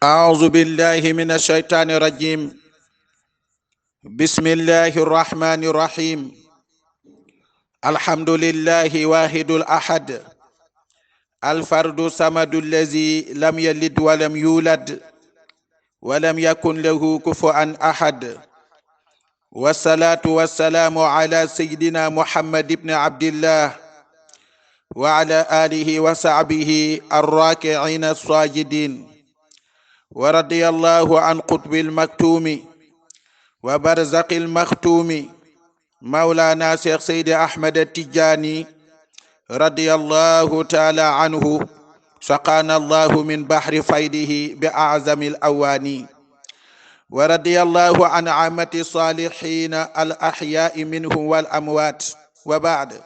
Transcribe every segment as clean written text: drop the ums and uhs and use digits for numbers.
أعوذ بالله من الشيطان الرجيم. بسم الله الرحمن الرحيم. الحمد لله واحد الأحد الفرد الصمد الذي لم يلد ولم يولد ولم يكن له كفوا أحد، والصلاة والسلام على سيدنا محمد بن عبد الله وعلى آله وصحبه الراكعين الساجدين، ورضي الله عن قطب المكتوم وبرزق المختوم مولانا شيخ سيد أحمد التجاني رضي الله تعالى عنه. سقانا الله من بحر فيده بأعظم الأواني، ورضي الله عن عامة الصالحين الأحياء منهم والأموات. وبعد،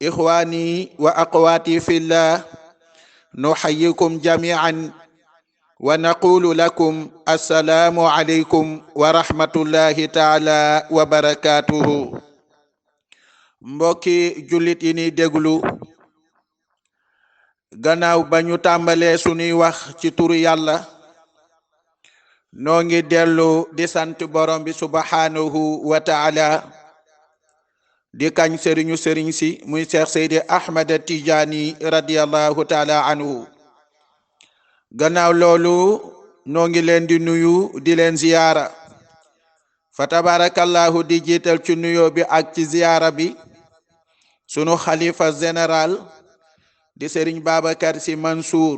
إخواني وأخواتي في الله، نحييكم جميعا ونقول لكم السلام عليكم ورحمة الله تعالى وبركاته. mbokki jullit yi ni déglu, gannaaw ba ñu tàmbalee sunuy wax ci turu yàlla, noo ngi dellu di sant borom bi subhanahu wa taala, di kañ sëriñu sëriñ si muy Cheikh Seydi Ahmad Tijaani radiyallahu taala anhu. gannaaw loolu noo ngi leen di nuyu di leen ziyaara fa tabarakallahu, di jiital ci nuyoo bi ak ci ziyaara bi sunu xalifa général di Serigne Babacar Sy Mansour.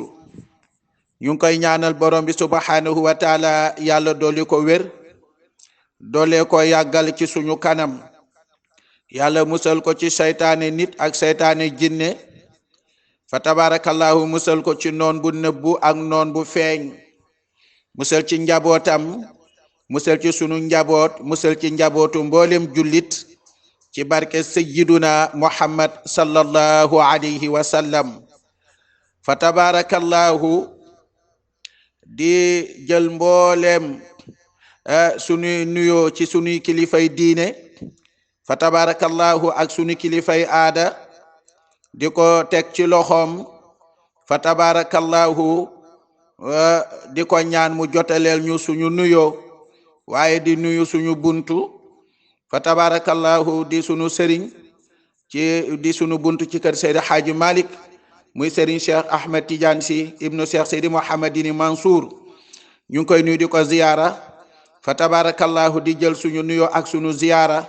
ñu ngi koy ñaanal borom bi subhanahu wa taala yàlla dolli ko wér, doole ko yàggal ci suñu kanam, yàlla musal ko ci seytaane nit ak seytaane jinne, fa tabarakallahu musal ko ci noon bu nëbbu ak noon bu feeñ, musal ci njabootam, musal ci sunu njaboot, musal ci njabootu mboolem jullit, ci barke sayyiduna Muhammad sallallahu alayhi wa sallam. fa tabarakallahu di jël mboolem sunuy nuyoo ci sunuy kilifay diine, fa tabarakallahu ak sunu kilifay aada, di ko teg ci loxoom, fa tabarakallahu di ko ñaan mu jotaleel ñu suñu nuyoo, waaye di nuyu suñu buntu, fa tabarakallahu di sunu sëriñ di sunu buntu ci kër Seydi Hadji Malick, muy sëriñ Cheikh Ahmed Tidiane Sy ibnu Cheikh Seydi Mouhamadini Mansour. ñu ngi koy nuyu di ko ziyaara, fa tabarakallahu di jël suñu nuyoo ak suñu ziyaara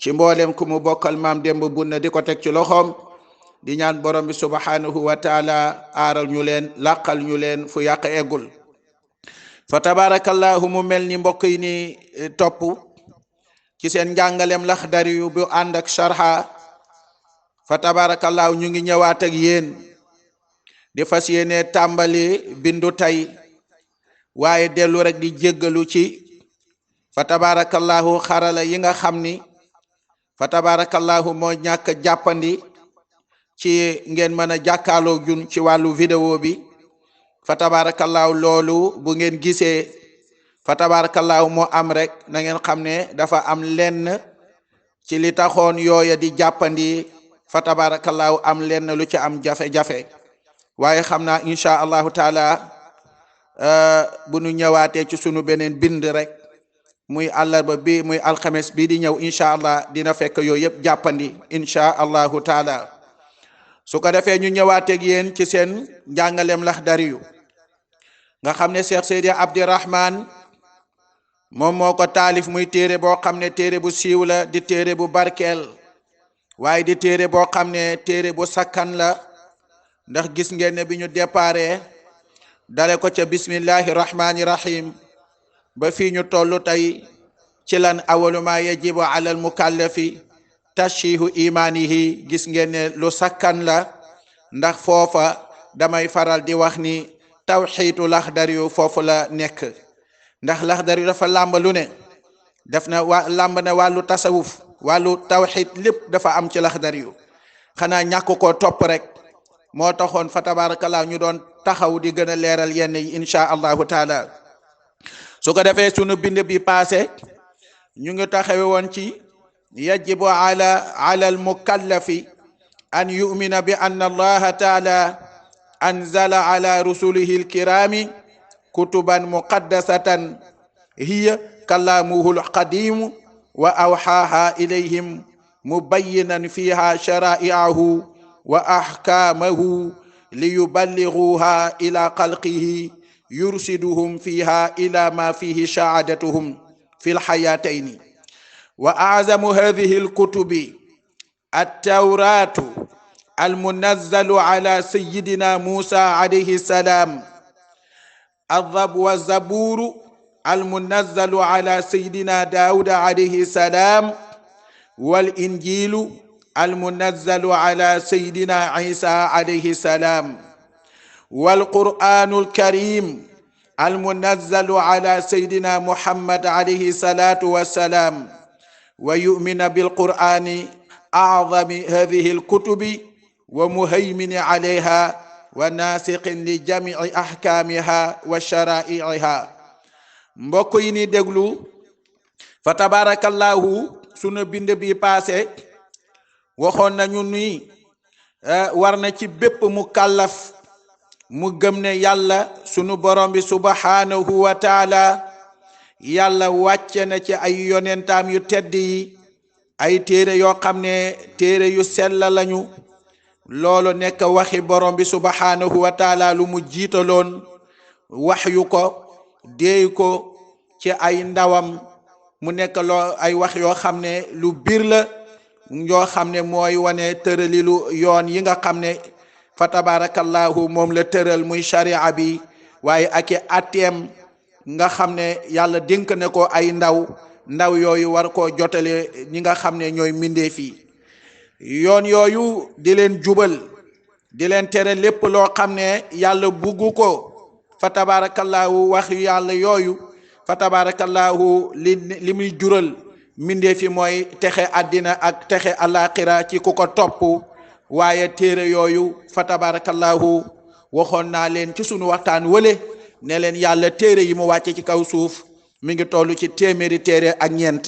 ci mboolem ku mu bokkal maam Demba Bunna, di ko teg ci loxoom, di ñaan borom bi subhanahu wa taala aaral ñu leen, làqal ñu leen fu yàq eggul. fa tabarakallahu mu mel ni mbokk yi ni topp ci seen njàngalem Laxdari yu bu ànd ak sharha, fa tabarakallahu ñu ngi ñëwaat ak yéen di fas yéene tàmbali bindu tey, waaye dellu rek di jéggalu ci fa tabarakallahu xarala yi nga xam ni fa tabarakallahu moo ñàkk jàppandi ci ngeen mën a jàkkaarloo jun ci wàllu vidéo bi. fa tabarakallahu loolu bu ngeen gisee fa tabarakallahu moo am rek, na ngeen xam ne dafa am lenn ci li taxoon yooya di jàppandi, fa tabarakallahu am lenn lu ci am jafe-jafe, waaye xam naa insha allahu taala bu nu ñëwaatee ci sunu beneen bind rek, muy àllarba bi muy alxames bi di ñëw, insha allah dina fekk yooyu yëpp jàppandi insha allahu taala. su ko defee ñu ñëwaateeg yéen ci seen njàngaleem Laxdari yu nga xam ne Cheikh Seydi Abdirahman moom moo ko taalif, muy téere boo xam ne téere bu siiw la, di téere bu barkeel, waaye di téere boo xam ne téere bu sakkan la, ndax gis ngeen ne bi ñu déparé dale ko ca bismillahi rahmani rahim ba fii ñu tollu tey ci lan awalu ma yajibu ala al mukallafi tashihu imanihi, gis ngeen ne lu sakkan la, ndax foofa damay faral di wax ni tawxiidu Laxdari yu foofu la nekk, ndax Laxdari yu dafa làmb lu ne, def na làmb na wàllu tasawuf, wàllu tawxiid lépp dafa am ci Laxdari yu, xanaa ñàkk koo topp rek moo taxoon fa tabarakallah ñu doon taxaw di gën a leeral yenn yi insha allahu taala. su ko defee sunu bind bi passé ñu ngi taxawe woon ci yajibu ala al mukallafi an yumina bi anna allaha taala anzala ala rusulihi alkirami كتبا مقدسة هي كلامه القديم وأوحاها إليهم مبينا فيها شرائعه وأحكامه ليبلغوها إلى خلقه يرشدهم فيها إلى ما فيه سعادتهم في الحياتين. وأعظم هذه الكتب التوراة المنزل على سيدنا موسى عليه السلام، والزبور المنزل على سيدنا داود عليه السلام، والإنجيل المنزل على سيدنا عيسى عليه السلام، والقرآن الكريم المنزل على سيدنا محمد عليه الصلاة والسلام. ويؤمن بالقرآن أعظم هذه الكتب ومهيمن عليها وناسق لجميع أحكامها وشرائعها. mbokk yi ni déglu fa tabarakallahu sunu bind bi passé waxoon nañu ni war na ci bépp mu kàllaf mu gëm ne yàlla sunu borom bi subhanahu wa taala yàlla wàcce na ci ay yonentaam yu tedd yi ay téere yoo xam ne téere yu sell lañu. loolu nekk waxi borom bi subhanahu wa taala lu mu jiitaloon waxyu ko déey ko ci ay ndawam mu nekk loo ay wax yoo xam ne lu biir la yoo xam ne mooy wane tëralilu yoon yi nga xam ne fa tabarakallahu moom la tëral muy sharia bi, waaye ak i atteem nga xam ne yàlla dénk na ko ay ndaw yooyu war koo jotale ñi nga xam ne ñooy mbindeef yi. yoon yooyu di leen jubal di leen tere lépp loo xam ne yàlla buggu ko. fa tabarakallahu wax yàlla yooyu fa tabarakallahu li muy jural mbindeef yi mooy texe àddina ak texe alaxira ci ku ko topp. waaye téere yooyu fa tabarakallahu waxoon naa leen ci sunu waxtaan wële ne leen yàlla téere yi mu wàcce ci kaw suuf mi ngi toll ci téeméeri téere ak ñeent.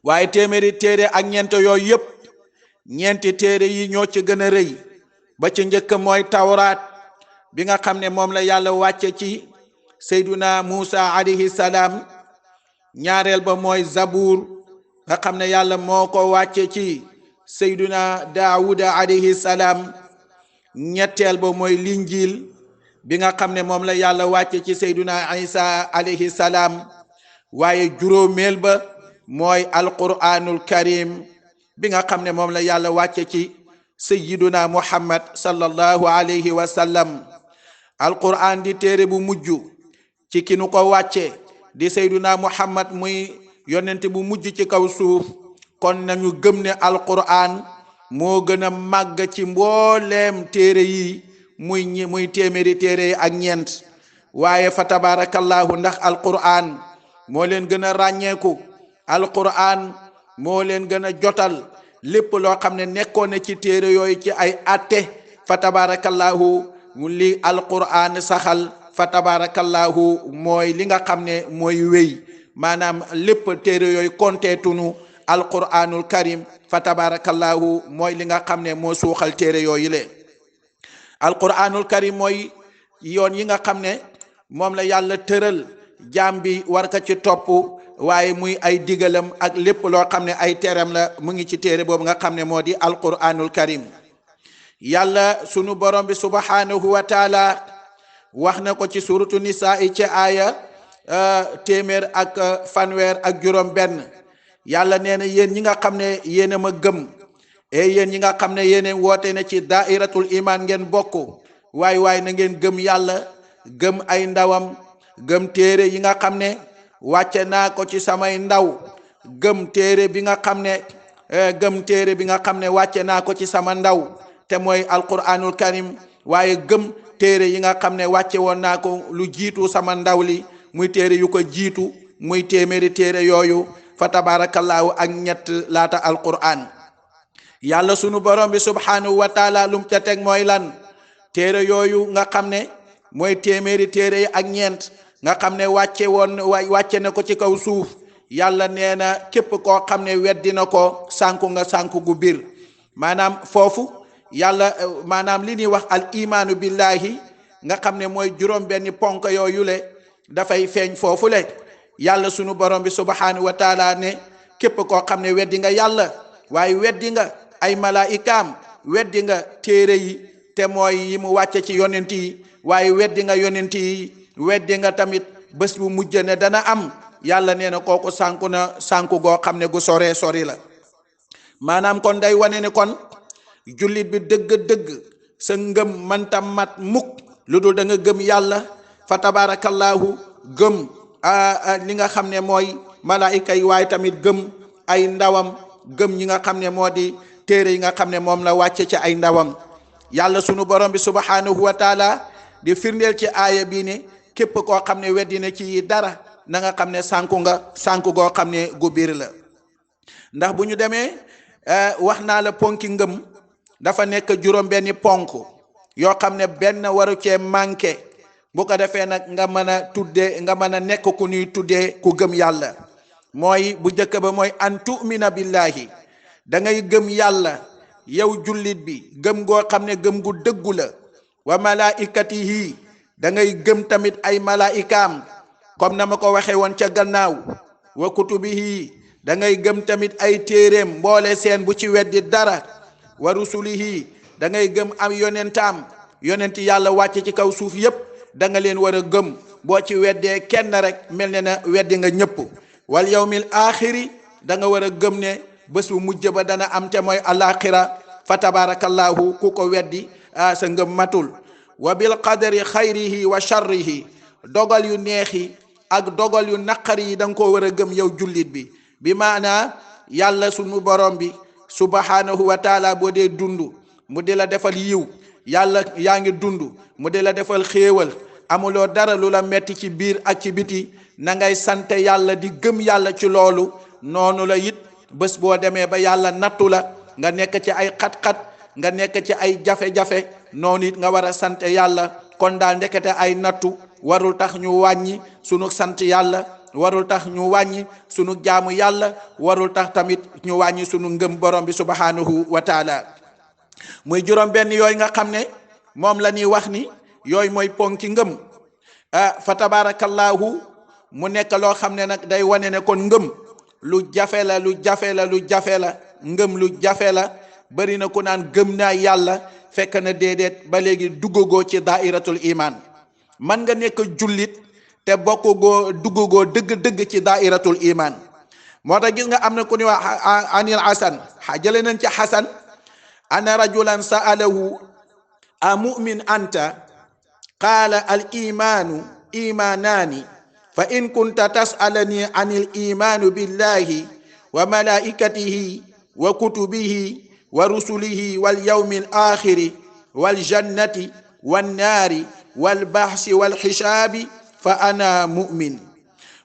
waaye téeméeri téere ak ñeent yooyu yëpp ñeenti téere yi ñoo ci gën a rëy. ba ci njëkk mooy tawraat bi nga xam ne moom la yàlla wàcce ci Seyduna Musa alayhi salaam. ñaareel ba mooy zabuur nga xam ne yàlla moo ko wàcce ci Seyduna Daawuda alayhi salaam. ñetteel ba mooy linjiil bi nga xam ne moom la yàlla wàcce ci Seyduna Isa alayhi salaam. waaye juróomeel ba mooy alquraanul karim bi nga xam ne moom la yàlla wàcce ci Sayyiduna Muhammad sallallahu alayhi wa sallam. alquraan di téere bu mujj ci ki nu ko wàcce di Sayyiduna Muhammad muy yonent bu mujj ci kaw suuf. kon nañu gëm ne alquraan moo gën a màgg ci mbooleem téere yi muy téeméeri téere yi ak ñeent. waaye fa tabarakallahu ndax alquraan moo leen gën a ràññeeku. alquraan moo leen gën a jotal lépp loo xam ne nekkoon na ci téere yooyu ci ay atte. fa tabarakallahu li alquraan saxal fa tabarakallahu mooy li nga xam ne mooy wéy. maanaam lépp téere yooyu konteetunu alquraanul karim fa tabarakallahu mooy li nga xam ne moo suuxal téere yooyu le. alquraanul karim mooy yoon yi nga xam ne moom la yàlla tëral jaam bi war ka ci topp. waaye muy ay digalam ak lépp loo xam ne ay teram la mu ngi ci téere boobu nga xam ne moo di alquraanul karim. yàlla sunu borom bi subhanahu wa taala wax na ko ci suratu nisaa ci aaya téeméer ak fanweer ak juróom benn. yàlla nee na yéen ñi nga xam ne yéen a ma gëm yéen ñi nga xam ne yéen woote na ci daairatul iman ngeen bokk. waaye na ngeen gëm yàlla gëm ay ndawam gëm téere yi nga xam ne wàcce naa ko ci samay ndaw. gëm téere bi nga xam ne wàcce naa ko ci sama ndaw te mooy alquraanul karim. waaye gëm téere yi nga xam ne wàcce woon naa ko lu jiitu sama ndaw li muy téere yu ko jiitu muy téeméeri téere yooyu fa tabarakallahu ak ñett laata alquraan. yàlla sunu borom bi subhanahu wa taala lum ca teg mooy lan? téere yooyu nga xam ne mooy téeméeri téere yi ak ñeent nga xam ne wàcce na ko ci kaw suuf. yàlla nee na képp koo xam ne weddi na ko sànku nga sànku gu bir. maanaam foofu yàlla maanaam li ñuy wax al imaanu billahi nga xam ne mooy juróom benni ponk yooyu le dafay feeñ foofu le yàlla sunu borom bi subhanahu wa taala ne képp koo xam ne weddi nga yàlla waaye weddi nga ay malaikaam weddi nga téere yi te mooy yi mu wàcce ci yonent yi waaye weddi nga yonent yi weddi nga tamit bés bu mujj ne dana am yàlla nee na kooku sànku goo xam ne gu soree sori la maanaam kon day wane ne kon jullit bi dëgg-dëgg sa ngëm mënta mat mukk lu dul da nga gëm yàlla fa tabarakallahu gëm li nga xam ne mooy malaayika yi waaye tamit gëm ay ndawam gëm ñi nga xam ne moo di téere yi nga xam ne moom la wàcce ci ay ndawam yàlla sunu borom bi subhanahu wa taala di firndeel ci aaya bii ne képp koo xam ne weddi na ci dara na nga xam ne sànku goo xam ne gu biir la ndax bu ñu demee wax naa la ponki ngëm dafa nekk juróom benni ponk yoo xam ne benn waru cee manqué bu ko defee nag nga mën a nekk ku ñuy tuddee ku gëm yàlla mooy bu njëkk ba mooy an tu'mina billahi da ngay gëm yàlla yow jullit bi gëm goo xam ne gëm gu dëggu la wa malaikatihi da ngay gëm tamit ay malaikaam comme na ma ko waxee woon ca gannaaw wa kutubihi da ngay gëm tamit ay téeréem mboole seen bu ci weddi dara wa rusulihi da ngay gëm am yonentaam yonenti yàlla wàcce ci kaw suuf yépp da nga leen war a gëm boo ci weddee kenn rek mel ne na weddi nga ñëpp wal yawmil axiri da nga war a gëm ne bés bu mujj ba dana am te mooy alaxira fa tabarakallahu ku ko weddi sa ngëm matul wa bil qadari xayrihi wa sharrihi dogal yu neexi ak dogal yu naqari yi da nga koo war a gëm yow jullit bi maanaa yàlla sunu borom bi subhanahu wa taala boo dee dund mu di la defal yiw yàlla yaa ngi dund mu di la defal xéewal amuloo dara lu la metti ci biir ak ci biti na ngay sante yàlla di gëm yàlla ci loolu noonu la it bés boo demee ba yàlla nattu la nga nekk ci ay xat-xat nga nekk ci ay jafe-jafe noonu it nga war a sant yàlla kon daal ndekete ay nattu warul tax ñu wàññi sunu sant yàlla warul tax ñu wàññi sunu jaamu yàlla warul tax tamit ñu wàññi sunu ngëm borom bi subhanahu wa taala muy juróom benn yooyu nga xam ne moom la ñuy wax ni yooyu mooy ponki ngëm fa tabarakallahu mu nekk loo xam ne nag day wane ne kon ngëm lu jafe la ngëm lu jafe la bari na ku naan gëm naa yàlla fekk na déedéet ba léegi duggagoo ci daairatul iman man nga nekk jullit te bokkugoo duggagoo dëgg-dëgg ci daairatul iman moo tax gis nga am na ku ni wax anil hasan jële nañ ci hasan ana rajulan sa'alahu a mu'min anta qaala al imanu imanani fa in kunta tas'alani anil imanu billahi wa malaikatihi wa kutubihi wa rusulihi wal yawmil akhiri wal jannati wan nari wal bahsi wal hisabi fa ana mu'min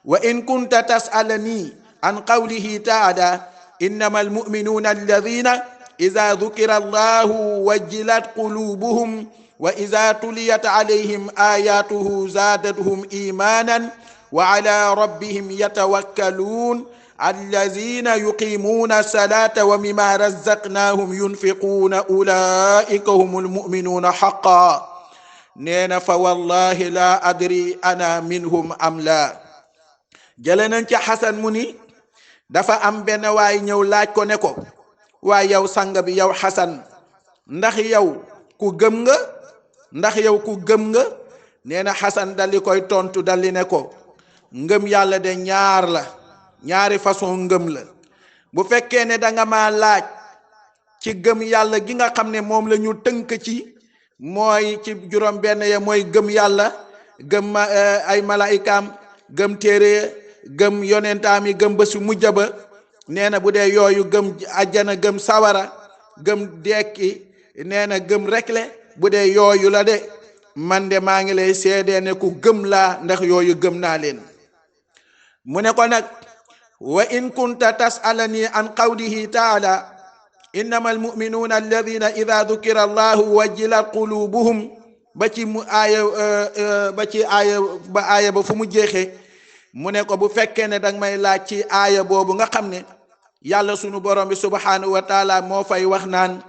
wa in kunta tas'alani an qawlihi ta'ala innamal mu'minuna alladhina idha dhukira Allahu wajilat qulubuhum wa idha tuliyat alayhim ayatuhu zadatuhum imanan wa ala rabbihim yatawakkalun الذين يقيمون الصلاة ومما رزقناهم ينفقون أولئك هم المؤمنون حقا نينا فوالله لا أدري أنا منهم أم لا جلنا نتي حسن مني دفا أم بن واي ñew laaj ko ne ko waay yow sang bi yow Xasan ndax yow ku gëm nga nee na Xasan dali koy tontu dali ne ko ngëm yàlla de ñaari façon ngëm la bu fekkee ne da nga ma laaj ci gëm yàlla gi nga xam ne moom la ñu tënk ci mooy ci juróom benn ya mooy gëm yàlla gëm ay malaikaam gëm téere gëm yonentaam yi gëm bésu mujj ba nee na bu dee yooyu gëm ajjana gëm sawara gëm dekki nee na gëm rekle bu dee yooyu la de man de maa ngi lay seedee ne ku gëm laa ndax yooyu gëm naa leen mu ne ko nag wa in kunta tas'alani an qawlihi ta'ala innamal mu'minuna alladhina idha dhukira Allahu wajilat qulubuhum ba ci aaya ba fu mu jeexee mu ne ko bu fekkee ne danga may laaj ci aaya boobu nga xam ne yàlla sunu borom bi subhanahu wa taala moo fay wax naan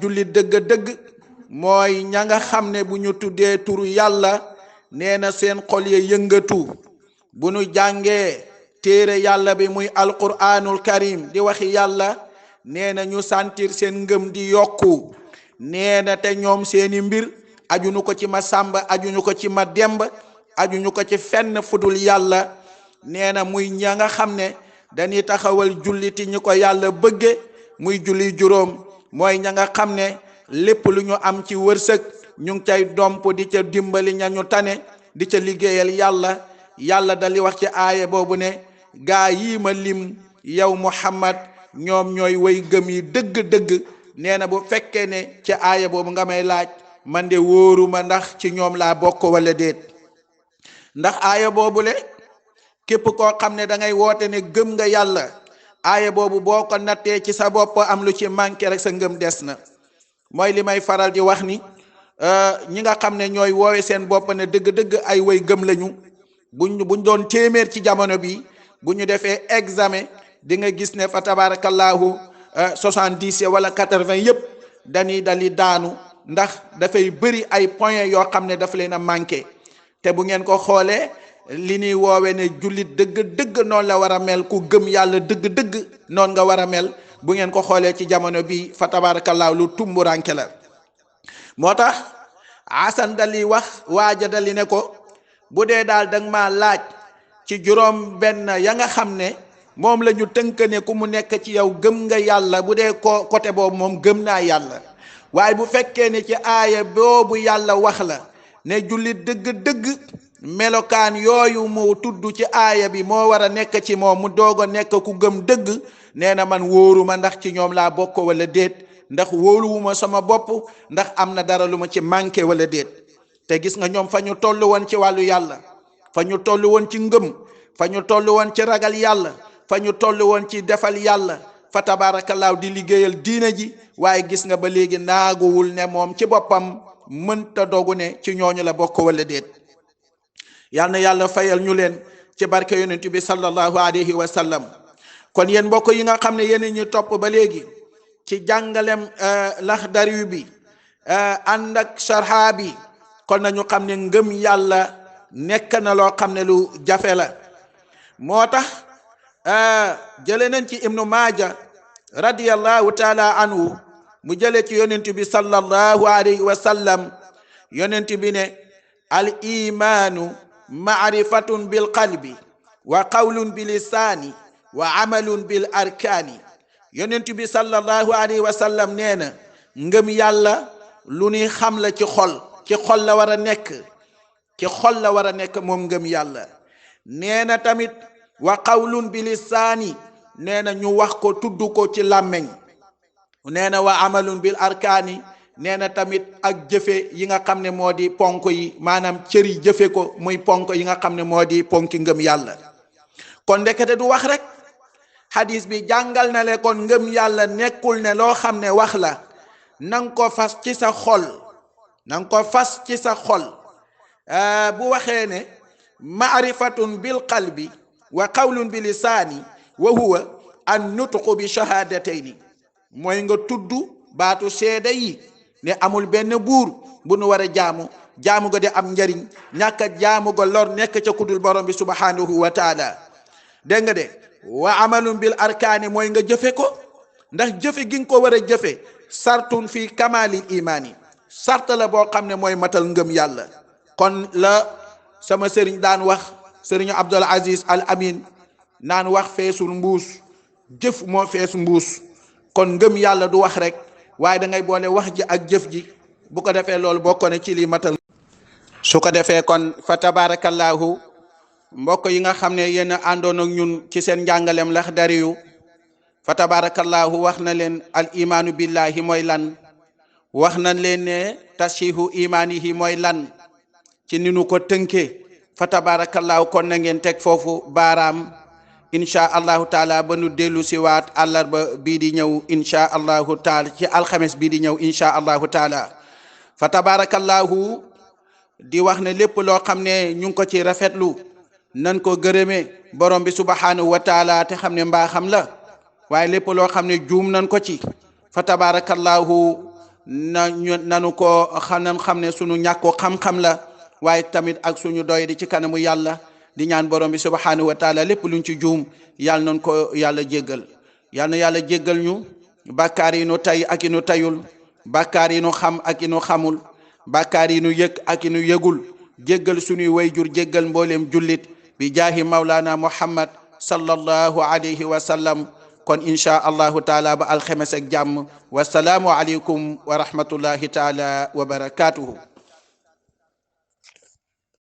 jullit dëgg-dëgg mooy ña nga xam ne bu ñu tuddee turu yàlla nee na seen xol ya yëngatu bu ñu jàngee téere yàlla bi muy alquranul karim di waxi yàlla nee na ñu sentir seen ngëm di yokku nee na te ñoom seeni mbir ajuñu ko ci ma sàmba ajuñu ko ci ma demb ajuñu ko ci fenn fudul yàlla nee na muy ña nga xam ne dañuy taxawal julliti ñi ko yàlla bëgge muy julli juróom mooy ña nga xam ne lépp lu ñu am ci wërsëg ñu ngi cay domp di ca dimbali ña ñu tane di ca liggéeyal yàlla yàlla dali wax ci aaya boobu ne gaa yii ma lim yow Muhammad ñoom ñooy way gëm yi dëgg-dëgg nee na bu fekkee ne ci aaya boobu nga may laaj man de wóoruma ndax ci ñoom laa bokk wala déet ndax aaya boobule képp koo xam ne da ngay woote ne gëm nga yàlla aaya boobu boo ko nattee ci sa bopp am lu ci manqué rek sa ngëm des na mooy li may faral di wax ni ñi nga xam ne ñooy woowe seen bopp ne dëgg-dëgg ay way gëm lañu buñ doon téeméer ci jamono bi bu ñu defee examen di nga gis ne fa tabarakallahu 70 wala 80 yëpp dañuy dali daanu ndax dafay bëri ay points yoo xam ne daf leen a manqué te bu ngeen ko xoolee li ñuy woowe ne jullit dëgg-dëgg noonu la war a mel ku gëm yàlla dëgg-dëgg noonu nga war a mel bu ngeen ko xoolee ci jamono bi fa tabarakallahu lu tumburanke la moo tax Asan dali wax waaja dali ne ko bu dee daal danga ma laaj ci juróom benn ya nga xam ne moom la ñu tënk ne ku mu nekk ci yow gëm nga yàlla bu dee ko côté boobu moom gëm naa yàlla waaye bu fekkee ne ci aaya boobu yàlla wax la ne jullit dëgg-dëgg melokaan yooyu mu tudd ci aaya bi moo war a nekk ci moom mu doog a nekk ku gëm dëgg nee na man wóoruma ndax ci ñoom laa bokk wala déet ndax wóoluwuma sama bopp ndax am na dara lu ma ci manqué wala déet te gis nga ñoom fa ñu toll woon ci wàllu yàlla fa ñu toll woon ci ngëm fa ñu toll woon ci ragal yàlla fa ñu toll woon ci defal yàlla fa tabaarakallaahu di liggéeyal diina ji waaye gis nga ba léegi naaguwul ne moom ci boppam mënta dogu ne ci ñooñu la bokk wala déet yal na yàlla fayal ñu leen ci barke yonent bi sallallahu alayhi wa sallam kon yéen mbokk yi nga xam ne yéen ñu topp ba léegi ci jàngalem Laxdari bi ànd ak sharha bi kon nañu xam ne ngëm yàlla nekk na loo xam ne lu jafe la moo tax jële nañ ci ibnu maaja radiyallahu taala anhu mu jële ci yonent bi sallallahu alayhi wa sallam yonent bi ne al imaanu maarifatun bil qalbi wa qawlun bil lisaani wa amalun bil arkaani yonent bi sallallahu alayhi wa sallam nee na ngëm yàlla lu ñuy xam la ci xol la war a nekk ci xol la war a nekk moom ngëm yàlla nee na tamit wa qawlun bi lisaani nee na ñu wax ko tudd ko ci làmmeñ nee na wa amalun bil arkaani nee na tamit ak jëfe yi nga xam ne moo di ponk yi maanaam cëri jëfe ko muy ponk yi nga xam ne moo di ponki ngëm yàlla kon ndekete du wax rek hadis bi jàngal na le kon ngëm yàlla nekkul ne loo xam ne wax la nang ko fas ci sa xol nang ko fas ci sa xol bu waxee ne maarifatun bil qalbi wa qawlun bi lisaani wa huwa an nutqu bi shahadatayni mooy nga tudd baatu seede yi ne amul benn buur bu nu war a jaamu ga di am njariñ ñàkk a jaamu ga lor nekk ca kudul borom bi subhanahu wa taala dégg nga de wa amalun bil arkaani mooy nga jëfe ko ndax jëfe gi nga ko war a jëfe sartun fi kamalil imaani sart la boo xam ne mooy matal ngëm yàlla kon la sama sëriñ daan wax sëriñu Abdul Aziz Al Amin naan wax feesul mbuus jëf moo fees mbuus kon ngëm yàlla du wax rek waaye da ngay boole wax ji ak jëf ji bu ko defee loolu bokk na ci li matal su ko defee kon fa tabarakallahu mbokk yi nga xam ne yéen a àndoon ak ñun ci seen njàngalem Laxdari yu fa tabarakallahu wax na leen al imaanu billahi mooy lan wax na leen ne tashihu imaanihi mooy lan ci ni nu ko tënkee fa tabarakallahu kon na ngeen teg foofu baaraam insha allahu taala ba nu dellu si waat àllarba bii di ñëw insha allahu taala ci alxames bii di ñëw insha allahu taala fa tabarakallahu di wax ne lépp loo xam ne ñu ngi ko ci rafetlu nan ko gërëmee borom bi subhanahu wa taala te xam ne mbaaxam la waaye lépp loo xam ne juum nan ko ci fa tabarakallahu nanu ko xam ne sunu ñàkko xam-xam la waaye tamit ak suñu doy di ci kanamu yàlla di ñaan borom bi subhanahu wa taala lépp luñ ci juum yàlla nañ ko yàlla jéggal yàlla na yàlla jéggal ñu bàkkaar yi nu tay ak yi nu tayul bàkkaar yi nu xam ak yi nu xamul bàkkaar yi nu yëg ak yi nu yëgul jéggal suñuy wayjur jéggal mbooleem jullit bi jaahi mawlana muhammad sallallahu alayhi wa sallam kon insha allahu taala ba alxemes ak jàmm wasalaamu aleykum wa rahmatullahi taala wa barakatuhu